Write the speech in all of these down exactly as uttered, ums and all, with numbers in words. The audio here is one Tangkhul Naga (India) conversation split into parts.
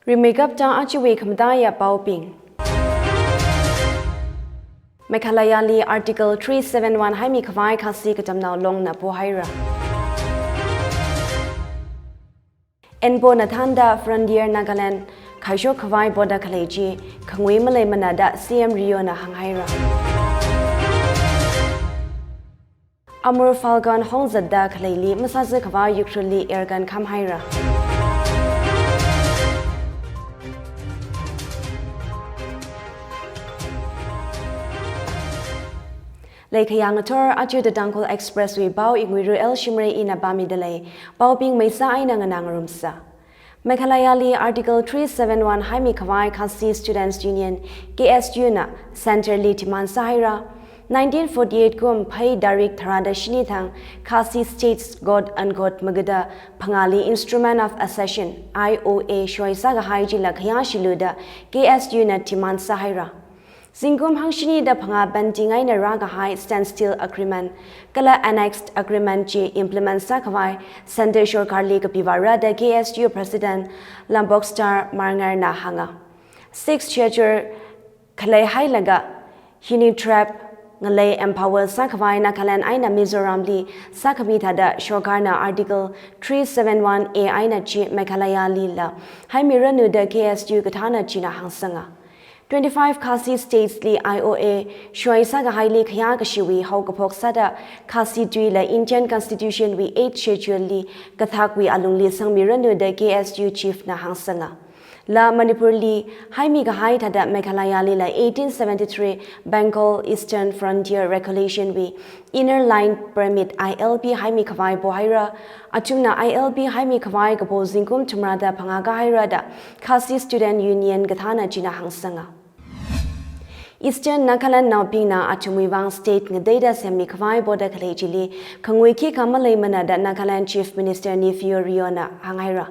Rimeikapta ajawui khamataiya paobing. Meghalayali Article three seven one haimi khavai Khasi Katamnao Longna pohaira. ENPO na thānda Frontier Nagaland khaishok khavai poda khalei chi khangui maleimana da C M Rio na hānghaira. Amur Falcon hongzatda khaleili masāzakhavai Ukhrulli airgun khamhaira. Leikhayang athor aja The Tangkhul Express wui pao Inguiru L Shimray ina pāmida lei, paobing meisa eina nganā ngarumsa. Meghalayali Article three seven one haimi khavai Khasi Students Union, K S U na Centre li demand sāhaira. Nineteen forty-eight kum Phei tarik tharāda shini thang Khasi States Got Ungot magada phangāli Instrument of Accession, I O A, shoi sākahai chila khayāshilu da K S U na demand sāhaira. Zingkum hangshini da phangā panting eina rākahai Standstill Agreement kala Annexed Agreement chi implement sākhavai Centre Sorkarli kapiwara da K S U President Lambokstar Marngar na hānga. Sixth Schedule khalei hailaga Hini Trap ngalei empower sākhavai Nagaland eina Mizoramli sākhami thāda Sorkarna Article three seven one A eina chi Meghalayalila haimiranu da K S U kathāna china hāngsanga. Twenty-five Khasi States li I O A shoi sākahaili khayākashiwui haokaphok sāda Khasi tuila Indian Constitution wui Eighth Schedule li kathakwui alungli sangmiranu da K S U Chief na hāngsanga. La Manipurli haimi kahai thāda Meghalayalila eighteen seventy-three Bengal Eastern Frontier Regulation wui Inner Line Permit, I L P, haimi khavai pohaira. Athumna I L P haimi khavai kapo zingkum thumrāda phangā kahaira da Khasi Student Union kathāna china hāngsanga. Eastern Nagaland naobingna athumwui vang state ngateida semmi khavai poda khalei chili khangui khikha maleimana da Nagaland Chief Minister Neiphiu Rio na hānghaira.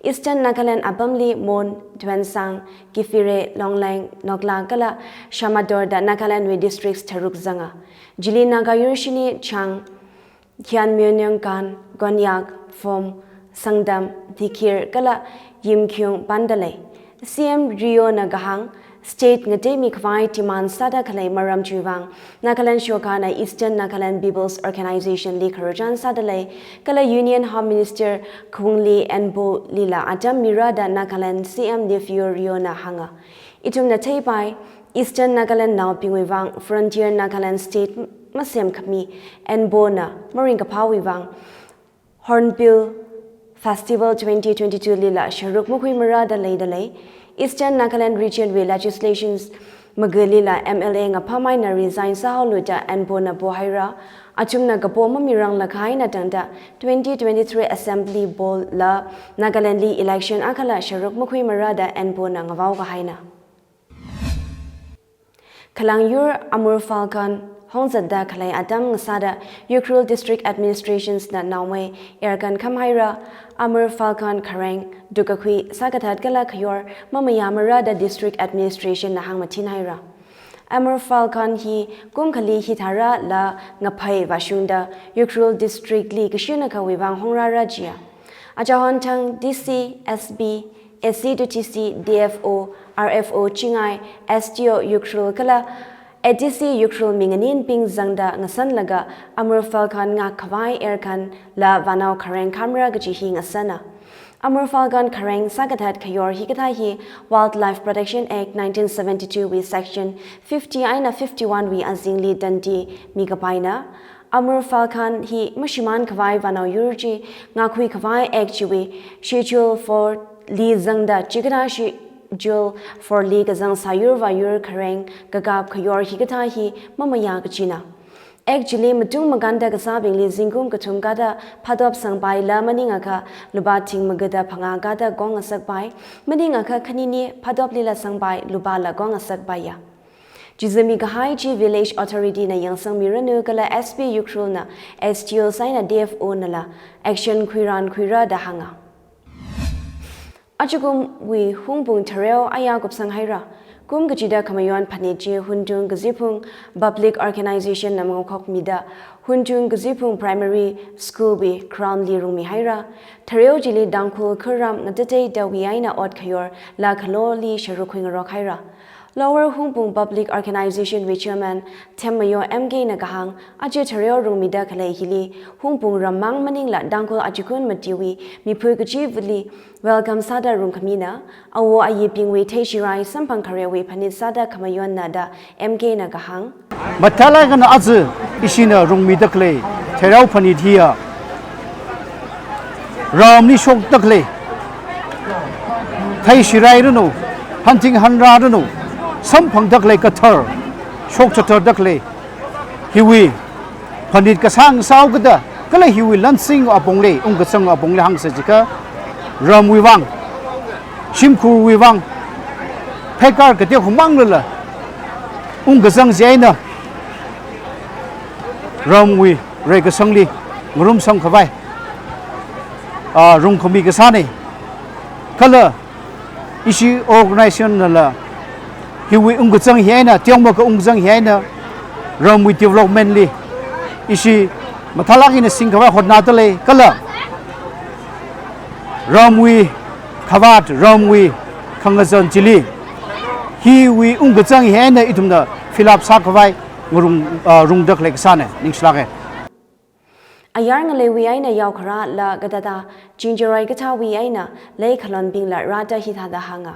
Eastern Nagaland apamli Mon, Tuensang, Kiphire, Longleng, Nokla kala Shamator da Nagaland wui districts tharuk zanga. Chili Naga yur shini Chang, Khian Myonyang Kan, Konyak, Phom, Sangtam, Dikir kala Yimkhiung panda lei. C M Rio na kahāng, state ngateimi khavai demand sāda khalei maram chiwui vang Nagaland Sorkarna Eastern Nagaland People's Organization li khararchan sāda lei, kala Union Home Minister Khawungli ENPO lila atam mira da Nagaland C M Neiphiu Rio na hānga. Ithumna theipai, Eastern Nagaland naobingwui vang Frontier Nagaland State masemkhami ENPO na maringkaphāwui vang Hornbill Festival twenty twenty-two lila sharuk makhuimara da leida lei. Eastern Nagaland Region wui legislations magalila M L A ngapham eina resign sāhaolu da ENPO na pohaira. Athumna kapo mamirang lakha eina tangda twenty twenty-three Assembly polla Nagaland li election akhala sharuk makhuimara da ENPO na ngavao kahaina. Khalang yur Amur Falcon hongzatda khalei atam ngasāda Ukhrul District Administrations na naomei airgun khamhaira. Amur Falcon khareng, tukkakhui, sākathat kala khayor mamayāmara da District Administration na hāngmathinhaira. Amur Falcon hi kum khali hithārala ngaphei vāshungda Ukhrul District li kashunakhawui vang hongrāra jiya. Achahon thang D C, S P, A C to D C, D F O, R F O Chingai, S D O Ukhrul kala A D C Ukhrul minganinbing zangda ngasanlaga Amur Falcon ngak khavai airgun la vānao khareng khamra kaji hi ngasana. Amur Falcon khareng sākathat khayor hikathā hi Wildlife Protection Act nineteen seventy-two wui Section fifty eina fifty-one wui azingli tandi mikapaina. Amur Falcon hi mashimān khavai vānao yur chi ngakhui khavai Act chiwui Schedule four li zangda chikathā Schedule four li kazang sāyur vāyur khareng kakap khayor hikathā hi mamayā kajina. Act chili matung makānda kasābingli zingkum kathum kada phatop sangpaila maningakha lupā thing magada phangā kada kong ngasakpai, maningakha khanini phatoplila sangpai lupāla kong ngasakpaiya. Chizami kahai chi Village Authority na yangsangmiranu kala S P Ukhrul na S D O eina D F O nala action khuiran khuira da hānga. Ajakumwui Hungpung thareo aya kupsang haira. Kum kachida khamayon phanit chi Huntung Kaziphung Public Organization na mangkhokmida Huntung Kaziphung Primary School wui ground li rungmi haira. Thareo chili Tangkhul kharam ngatateitawui eina ot khayor la khaloli sharuk khuingarok haira. Lower Hungpung Public Organization wui Chairman Themmayo M K na kahāng, aja thareo rungmida khalei hili Hungpung rammang maningla Tangkhul achikun matiwui miphui kachivali welcome sāda rungkhamina, awo ayibingwui theishirai samphang kharewui phanit sāda khamayonna da M K na kahāng. Mathālāk eina aja ishina rungmida khalei thareo phanit hiya ramli shokda khalei, theishirai ranu, hanting hanra ranu, samphangda khalei kathar, shokchathar da khalei, hiwui phanit kasang sāhaokida, kala hiwui lansing apongli, ungkazang apongli hāngsa jiakha, ramwui vang, shimkhurwui vang, phaikar kateokha manglala, ungkazang chieina, ramwui reikasangli ngarumsang khavai, ah, rungkhami kasāna. Kala ishi organization nala hiwui ungkazang hi eina, teomeikha ungkazang hi eina, ramwui development li ishi mathālāk eina singkhavai hotnada lei, kala ramwui khavāt, ramwui khangazan chili hiwui ungkazang hi eina ithumna fill up sākhavai ngarung, ah, rungda khalei kasāna, ningshilāka. Ayar ngaleiwui eina yaokharā la katata Chingjaroi kathāwui eina leikhalonbingla rāda hithāda hānga.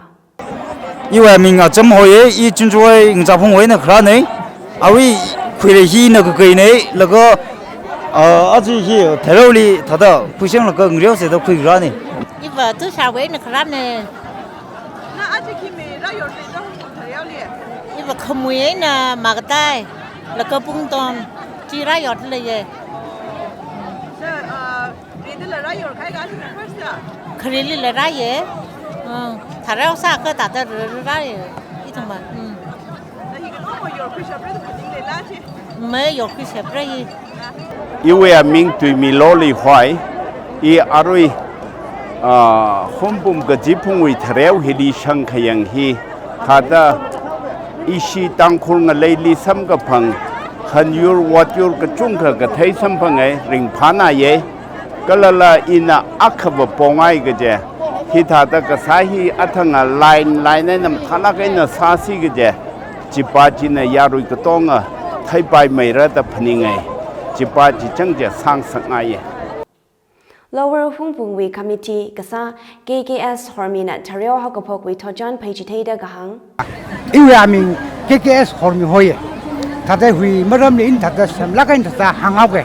Iwui ming Acham hoiya, i Chingjaroi Ngazāphungwui eina kharāna. Awui khuirei hina kakaina, laga, ah, aja hi thareoli thāda khuisanglaga ngareosa da khuikharāna. Iva Tushawui eina kharāna. Na aja khi mi rāyor le da Hungpung thareoli? Iva Khamui eina Makatai, laga Pungton, chi rāyor leiya. Sir, ah, Khareli la rāyor kahai ka, first la? Khareli la rāya. Mm. Thareo sākha thāda rā, rā, rāya. Ithumva. Mm. Na hi kano mo yorkhuishapra da phaninglala chi? Mayorkhui shapra hi. Iwui ming Tuimilo Leihoi, i arui, ah, Hungpung Kaziphungwui thareo hili shangkhayang hi, thāda ishi Tangkhul ngaleili samkaphang, khanyur, votyur kachungkha kathei samphanga, ringphānaya. Kalala ina akhava pongai kaje, hithāda kasā hi athanga line, line eina mathālāk eina sāsi kaje, chipā china yarui katonga theipaimeira da phaninga, chipā chi chang je sāngasakngaiya. Lower Hungpungwui committee kasā K K S Hormina thareo haokaphokwui thotchan pheichitheida kahāng. Iwui ming K K S Hormi hoiya. Thāda hiwui maramli ina thāda semlāk eina thāda hānghaoka.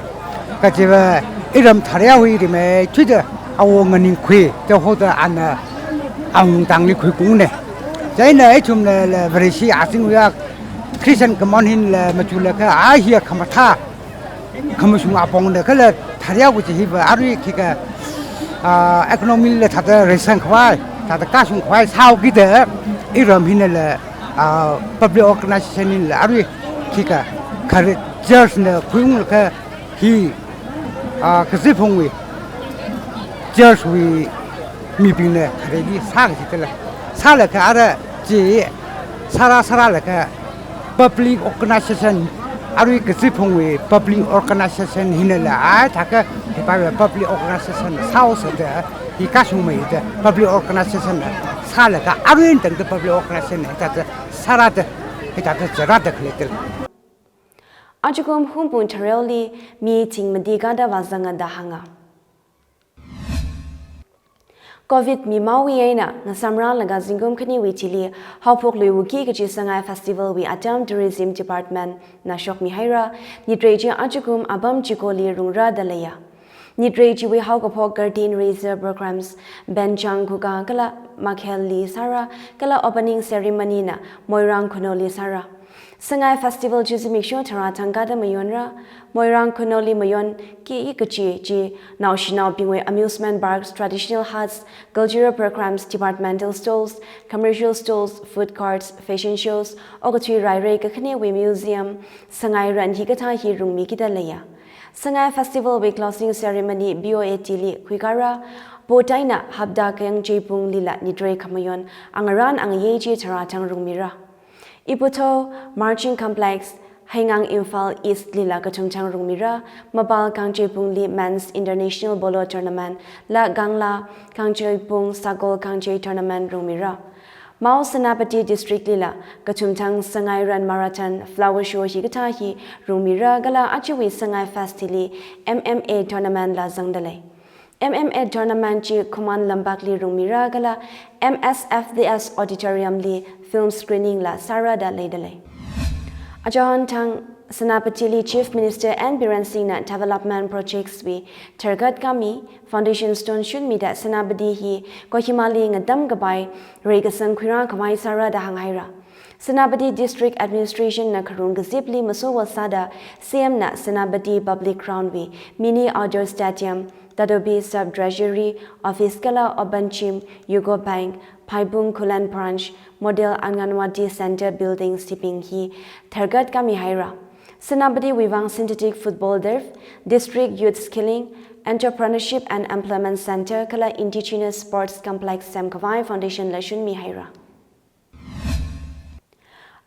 Kajiva iram thareo hi rimeithuida awo nganingkhui, teokha hoda ana awungtangli khuikungna. Chieina ithumla la Vareshi azingwui a Christian common hinla machulaga a hiya khamathā khamashung apongna kala thareo kaji hiva arui khikha, ah, economy la thāda reisang khavai, thāda kashung khavai sāhaokida, iram hinala, ah, public organization hinala arui khikha khare church na khuiunglaga hi, ah, Kaziphungwui church wui mibingna khareli sā kaji tala. Sālaga ara chi sārā sārālaga public organization, arui Kaziphungwui public organization hinala, a thākha hi pa public organization sāhaosa da, hi kashungmeida public organization sālaga arui tangda public organization thāda sārāda, hithāda chārāda khalei tala. Ajakum Hungpung thareoli mi chingmati kada vāzanga da hānga. Covid mimaowui eina ngasamrālaga zingkum khaniwui thili haophokluiwuki kaji Sangai Festival wui atam Tourism Department na shokmihaira. Nitrei chi ajakum apam chikoli rungra da leiya. Nitrei chiwui haokaphok curtain raiser programs Benchang Khuga kala Makhelli sāra, kala opening ceremony na Moirang Khunoli sāra. Sangai Festival chi zimiksho tharā thang kada mayonra. Moirang Khunoli mayonki kaji chi naoshinaobingwui amusement parks, traditional huts, cultural programs, departmental stalls, commercial stalls, food carts, fashion shows, okathui rairei kakhanewui museum, Sangai ran hikathā hi rungmikida leiya. Sangai Festival wui closing ceremony B O A T li khuikara, boat eina hapta kayang cheipunglila nitrei khamayon angarān angayei chi tharā thang rungmira. Iputhao Marching Complex, Heingang, Imphal East lila kathumthang rungmira. Mapal Kangcheipungli Men's International Polo Tournament la Kangla Kangcheipung Sagol Kangchei Tournament rungmira. Mao Senapati District lila kathumthang Sangai Run Marathon Flower Show hikathā hi rungmira kala ajawui Sangai Fest hili M M A tournament la zangdalei. M M A tournament chi Khuman Lampakli rungmira kala M S F D S Auditorium li film screening la sāra da leidalei. Achahon thang Senapatili Chief Minister N Biren Singh na development projects wui tharkat kami foundation stone shunmida Senapati hi Kohimali ngatam kapai reikasang khuira khavai sāra da hānghaira. Senapati District Administration na kharung kazipli masowo sāda C M na Senapati Public Ground wui mini outdoor stadium, Tatobi Sub Treasury Office kala open gym, UCO Bank, Phaibung Khullen Branch, Model Anganwadi Center building sibing hi tharkat kami haira. Senapati wuivang synthetic football turf, district youth skilling, entrepreneurship and employment center kala indigenous sports complex semkhavai foundation la shunmi haira.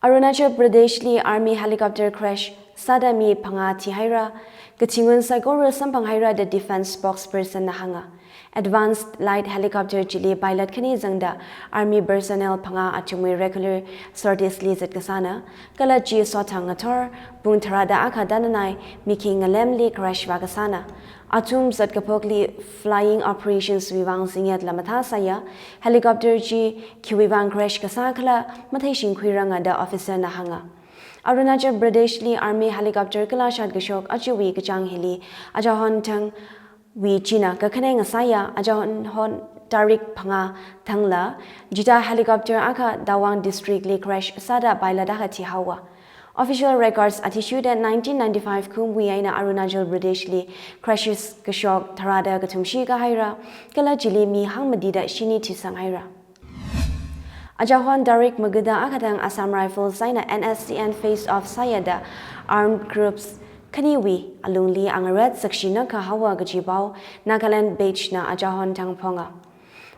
Arunachal Pradesh li Army helicopter crash sāda mi phangā thihaira. Kachingun saikora samphang haira da defense spokesperson na hānga. Advanced light helicopter chili pilot khani zangda Army personnel phangā athumwui regular sorties li zat kasāna. Kala chi sothang ngathor pung tharāda akha tananai mikhi ngalemli crash vā kasāna. Athum zat kaphokli flying operations wuivang zingyat la mathāsāya. Helicopter chi khiwuivang crash kasā khala matheishing khuiranga da officer na hānga. Arunachal Pradesh li Army helicopter kalashat kashok ajawui kachāng hili achahon thang wui china kakhaneng ngasāya. Achahon hon tarik phangā thangla jita helicopter akha Tawang District li crash sāda pilot akha thihaowa. Official records athishurda nineteen ninety-five kumwui eina Arunachal Pradesh li crashes kashok tharāda kathumshi kahaira, kala chili mi hangmatida shini thisang haira. Achahon tarik magada akha thang Assam Rifles eina N S C N face off sāya da armed groups khaniwui alungli angarat sakshina kahaowa kaji pao Nagaland Page na achahon thang phonga.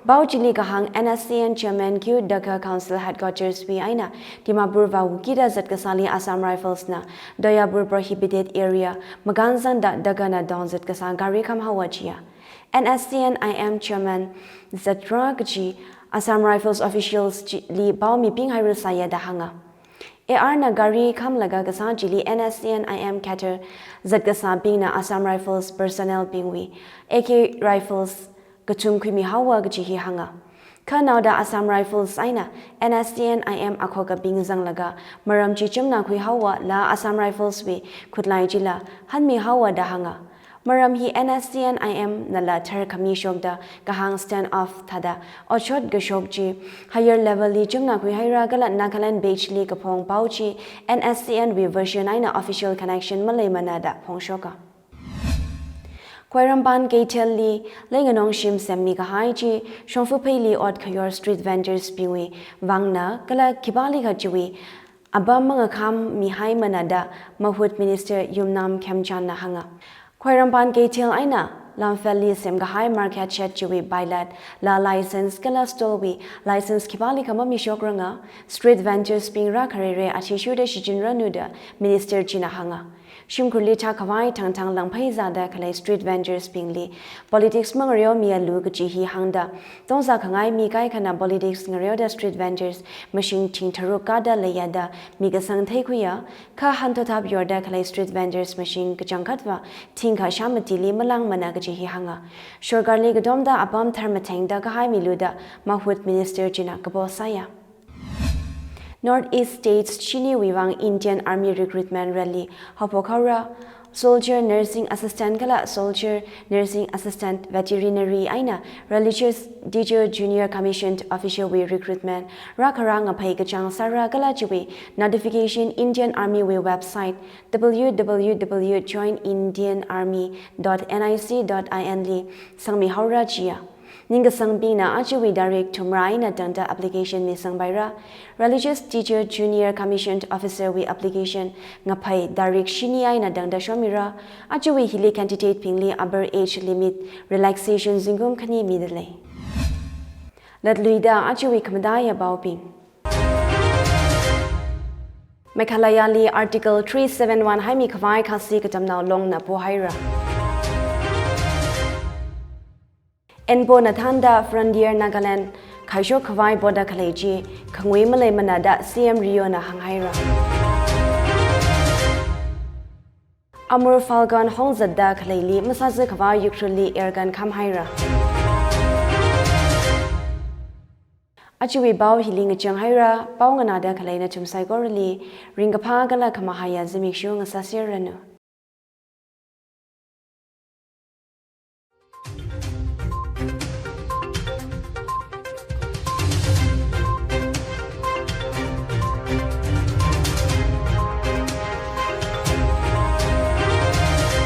Pao chili kahāng N S C N Chairman Q Dagga Council Headquarters wui eina Dimapur vā wukida zat kasāli Assam Rifles na Doyapur prohibited area makan zangda Dagga na dong zat kasā gari khamhaowa jiya. N S C N I M Chairman zatra kaji Assam Rifles officials chili pao miping hairasāya da hānga. A R na gari khamlaga kasā chili N S C N I M cadre zat kasābingna Assam Rifles personnel bingwui A K rifles kathum khuimihaowa kaji hi hānga. Khanaoda Assam Rifles eina N S C N I M akhokabing zanglaga maram chi chimna khuihaowa la Assam Rifles wui khutlai chila hanmihaowa da hānga. Maram hi N S C N I M nala tharkhami shokda kahāng stand off thāda otshot kashok chi higher level li chimna khuihaira kala Nagaland Page li kaphong pao chi N S C N wui version eina official connection maleimana da phongshoka. Khwairamband Keithel li leinganong shim semmi kahai chi Shongfupheili ot khayor street vendors bingwui vangna kala khipālikha chiwui apam mangakham mihaimana da Mahut Minister Yumnam Khemchand na hānga. Khwairamband Keithel eina Lamphel li semkahai market shed chiwui pilot la license kala stall wui license khipālikha mamishokrang, street vendors bing rākharere athishurda shichinranu da Minister china hānga. Shimkhurli thākhavai thangthang langphei zāda khalei street vendors bingli politics mangareomialu kaji hi hāngda, tongza khangai mi kaikhana politics ngareoda street vendors mashing thing tharuk kāda leiya da mikasang theikhuiya, kha hantothap yorda khalei street vendors mashing kachangkhatva thingkha shāmatili malangmana kaji hi hānga. Sorkarli katomda apam tharmathengda kahaimilu da Mahut Minister china kapo sāya. North East States shiniwui vang Indian Army Recruitment Rally haophok haora. Soldier, Nursing Assistant kala Soldier, Nursing Assistant, Veterinary eina Religious Teacher, Junior Commissioned Officer wui recruitment rākhara ngaphei kachāng sāra kala chiwui notification Indian Army wui website W W W dot join indian army dot N I C dot I N li sangmihaora jiya. Ningkasangbingna ajawui tarik thumrā eina tangda application misangpaira. Religious Teacher, Junior Commissioned Officer wui application ngaphei tarik shini eina tangda shomira. Ajawui hili candidate bingli upper age limit relaxation zingkum khani midalei. Latluida ajawui khamataiya paobing. Meghalayali Article three seven one haimi khavai Khasi Katamnao Longna pohaira. ENPO na thānda Frontier Nagaland khaishok khavai poda khalei chi khangui maleimana da C M Rio na hānghaira. Amur Falcon hongzatda khaleili masāzakhavai Ukhrulli airgun khamhaira. Ajawui pao hili ngachang haira, pao nganāda khalei nathum saikorali ringkaphā kala khamahaiya zimiksho ngasāserranu.